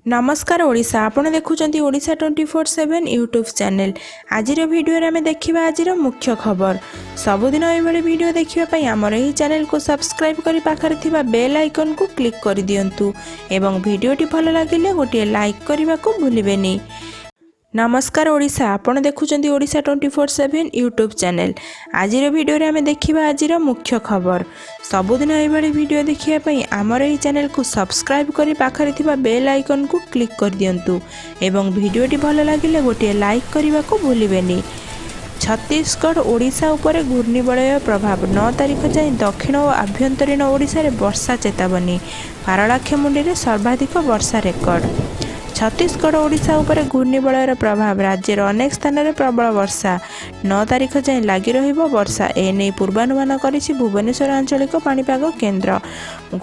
ନମସ୍କାର ଓଡ଼ିଶା, ଆପଣ ଦେଖୁଛନ୍ତି ଓଡ଼ିଶା 24/7 ୟୁଟ୍ୟୁବ୍ ଚ୍ୟାନେଲ୍। ଆଜିର ଭିଡ଼ିଓରେ ଆମେ ଦେଖିବା ଆଜିର ମୁଖ୍ୟ ଖବର। ସବୁଦିନ ଏଇଭଳି ଭିଡ଼ିଓ ଦେଖିବା ପାଇଁ ଆମର ଏହି ଚ୍ୟାନେଲକୁ ସବସ୍କ୍ରାଇବ୍ କରି ପାଖରେ ଥିବା ବେଲ୍ ଆଇକନ୍କୁ କ୍ଲିକ୍ କରିଦିଅନ୍ତୁ ଏବଂ ଭିଡ଼ିଓଟି ଭଲ ଲାଗିଲେ ଗୋଟିଏ ଲାଇକ୍ କରିବାକୁ ଭୁଲିବେନି। ନମସ୍କାର ଓଡ଼ିଶା, ଆପଣ ଦେଖୁଛନ୍ତି ଓଡ଼ିଶା 24/7 ୟୁଟ୍ୟୁବ୍ ଚ୍ୟାନେଲ୍। ଆଜିର ଭିଡ଼ିଓରେ ଆମେ ଦେଖିବା ଆଜିର ମୁଖ୍ୟ ଖବର। ସବୁଦିନ ଏଇଭଳି ଭିଡ଼ିଓ ଦେଖିବା ପାଇଁ ଆମର ଏହି ଚ୍ୟାନେଲକୁ ସବସ୍କ୍ରାଇବ୍ କରି ପାଖରେ ଥିବା ବେଲ୍ ଆଇକନ୍କୁ କ୍ଲିକ୍ କରିଦିଅନ୍ତୁ ଏବଂ ଭିଡ଼ିଓଟି ଭଲ ଲାଗିଲେ ଗୋଟିଏ ଲାଇକ୍ କରିବାକୁ ଭୁଲିବେନି। ଛତିଶଗଡ଼ ଓଡ଼ିଶା ଉପରେ ଘୂର୍ଣ୍ଣିବଳୟ ପ୍ରଭାବ। 9 ତାରିଖ ଯାଏଁ ଦକ୍ଷିଣ ଓ ଆଭ୍ୟନ୍ତରୀଣ ଓଡ଼ିଶାରେ ବର୍ଷା ଚେତାବନୀ। ପାରଳାଖେମୁଣ୍ଡିରେ ସର୍ବାଧିକ ବର୍ଷା ରେକର୍ଡ। ଛତିଶଗଡ଼ ଓଡ଼ିଶା ଉପରେ ଘୂର୍ଣ୍ଣିବଳୟର ପ୍ରଭାବ। ରାଜ୍ୟର ଅନେକ ସ୍ଥାନରେ ପ୍ରବଳ ବର୍ଷା। 9 ତାରିଖ ଯାଏଁ ଲାଗି ରହିବ ବର୍ଷା। ଏନେଇ ପୂର୍ବାନୁମାନ କରିଛି ଭୁବନେଶ୍ୱର ଆଞ୍ଚଳିକ ପାଣିପାଗ କେନ୍ଦ୍ର।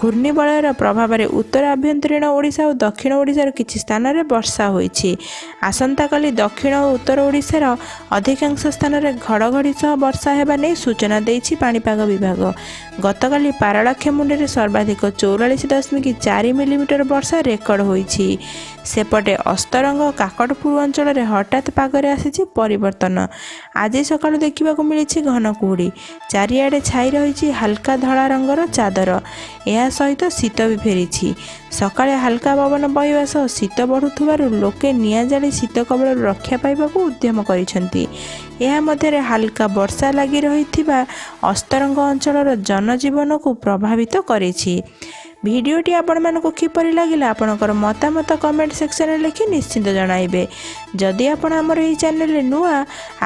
ଘୂର୍ଣ୍ଣିବଳୟର ପ୍ରଭାବରେ ଉତ୍ତର ଆଭ୍ୟନ୍ତରୀଣ ଓଡ଼ିଶା ଓ ଦକ୍ଷିଣ ଓଡ଼ିଶାର କିଛି ସ୍ଥାନରେ ବର୍ଷା ହୋଇଛି। ଆସନ୍ତାକାଲି ଦକ୍ଷିଣ ଓ ଉତ୍ତର ଓଡ଼ିଶାର ଅଧିକାଂଶ ସ୍ଥାନରେ ଘଡ଼ଘଡ଼ି ସହ ବର୍ଷା ହେବା ନେଇ ସୂଚନା ଦେଇଛି ପାଣିପାଗ ବିଭାଗ। ଗତକାଲି ପାରଳାଖେମୁଣ୍ଡିରେ ସର୍ବାଧିକ 44.4 ମିଲିମିଟର ବର୍ଷା ରେକର୍ଡ ହୋଇଛି। ସେପଟେ ଅସ୍ତରଙ୍ଗ, କାକଟପୁର ଅଞ୍ଚଳରେ ହଠାତ୍ ପାଗରେ ଆସିଛି ପରିବର୍ତ୍ତନ। ଆଜି ସକାଳୁ ଦେଖିବାକୁ ମିଳିଛି ଘନ କୁହୁଡ଼ି। ଚାରିଆଡ଼େ ଛାଇ ରହିଛି ହାଲକା ଧଳା ରଙ୍ଗର ଚାଦର। ଏହା ସହିତ ଶୀତ ବି ଫେରିଛି। ସକାଳେ ହାଲକା ପବନ ବହିବା ସହ ଶୀତ ବଢ଼ୁଥିବାରୁ ଲୋକେ ନିଆଁ ଜାଳି ଶୀତ କବଳରୁ ରକ୍ଷା ପାଇବାକୁ ଉଦ୍ୟମ କରିଛନ୍ତି। ଏହା ମଧ୍ୟରେ ହାଲକା ବର୍ଷା ଲାଗି ରହିଥିବା ଅସ୍ତରଙ୍ଗ ଅଞ୍ଚଳର ଜନଜୀବନକୁ ପ୍ରଭାବିତ କରିଛି। ଭିଡ଼ିଓଟି ଆପଣମାନଙ୍କୁ କିପରି ଲାଗିଲା, ଆପଣଙ୍କର ମତାମତ କମେଣ୍ଟ ସେକ୍ସନରେ ଲେଖି ନିଶ୍ଚିତ ଜଣାଇବେ। ଯଦି ଆପଣ ଆମର ଏହି ଚ୍ୟାନେଲରେ ନୂଆ,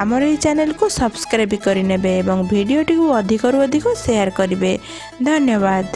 ଆମର ଏହି ଚ୍ୟାନେଲକୁ ସବସ୍କ୍ରାଇବ୍ କରିନେବେ ଏବଂ ଭିଡ଼ିଓଟିକୁ ଅଧିକରୁ ଅଧିକ ସେୟାର କରିବେ। ଧନ୍ୟବାଦ।